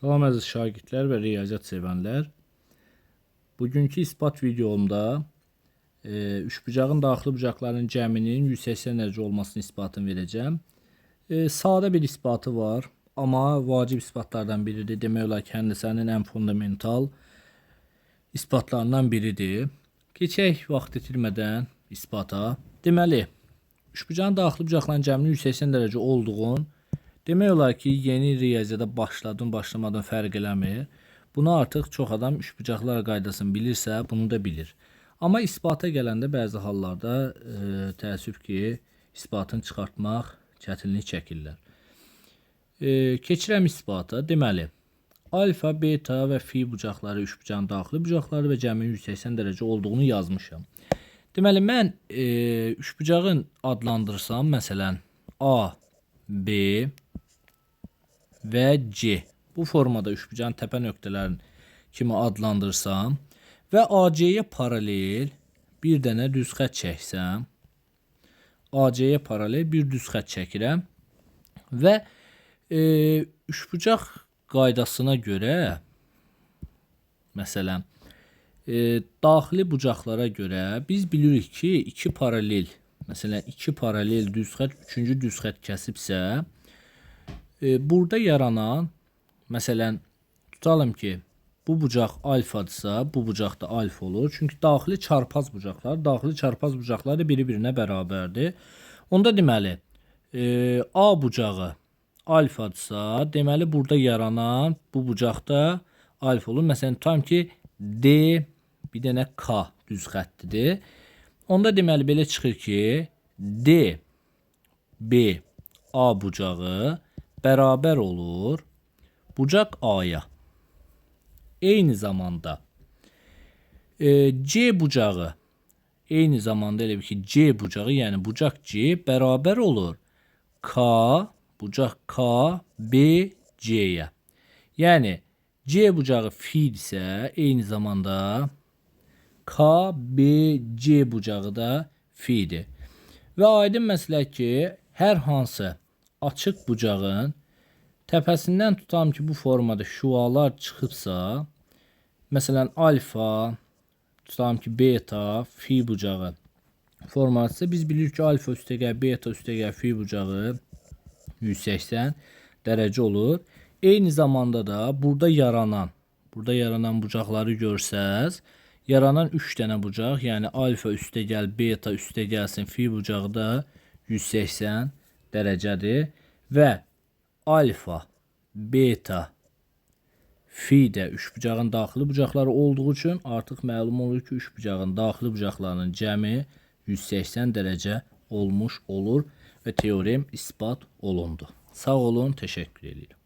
Salam əziz şagirdlər və riyaziyyat sevənlər. Bugünkü isbat videomda üçbucağın daxili bucaqlarının cəminin 180 dərəcə olmasının isbatını verəcəm. Sadə bir isbatı var, amma vacib isbatlardan biridir. Demək olar ki, həndəsənin ən fundamental isbatlarından biridir. Keçək vaxt itirmədən isbata. Deməli, üçbucağın daxili bucaqlarının cəminin 180 dərəcə olduğunu demək olar ki, yeni riyaziyyata başladın, başlamadın fərq eləmir. Bunu artıq çox adam üçbucaqlar qaydasını bilirsə, bunu da bilir. Amma isbata gələndə bəzi hallarda təəssüf ki, isbatını çıxartmaq çətinlik çəkirlər. Keçirəm isbata. Deməli, alfa, beta və fi bucaqları üçbucağın daxili bucaqları və cəminin 180 dərəcə olduğunu yazmışam. Deməli, mən üçbucağın adlandırsam, məsələn, A, B və C. Bu formada üçbucağın təpə nöqtələrini kimi adlandırsam və AC-yə paralel bir dənə düz xətt çəksəm, AC-yə paralel bir düz xətt çəkirəm və üçbucaq qaydasına görə, məsələn, daxili bucaqlara görə biz bilirik ki, iki paralel, məsələn, iki paralel düz xətt, üçüncü düz xətt kəsibsə, burada yaranan, məsələn, tutalım ki, bu bucaq alfadırsa, bu bucaq da alfa olur. Çünki daxili çarpaz bucaqlar, daxili çarpaz bucaqlar da biri-birinə bərabərdir. Onda deməli, A bucağı alfadırsa, deməli, burada yaranan bu bucaq da alfa olur. Məsələn, tutalım ki, D bir dənə K düz xəttidir. Onda deməli, belə çıxır ki, D, B, A bucağı bərabər olur bucaq A-ya. Eyni zamanda C bucağı, eyni zamanda elə bil ki, C bucağı, yəni bucaq C bərabər olur K, bucaq K, B, C-yə. Yəni, C bucağı fi isə eyni zamanda K, B, C bucağı da fidir. Və aydın məsələ ki, hər hansı açıq bucağın təpəsindən tutam ki, bu formada şüalar çıxıbsa, məsələn, alfa, tutam ki, beta, fi bucağı forması, biz bilirik ki, alfa üstəgəl, beta üstəgəl, fi bucağı 180 dərəcə olur. Eyni zamanda da burada yaranan bucaqları görsəz, yaranan 3 dənə bucaq, yəni alfa üstəgəl, beta üstəgəlsin, fi bucağı da 180 dərəcədir və alfa, beta, fi də üçbucağın daxili bucaqları olduğu üçün artıq məlum olur ki, üçbucağın daxili bucaqlarının cəmi 180 dərəcə olmuş olur və teorem isbat olundu. Sağ olun, təşəkkür edirəm.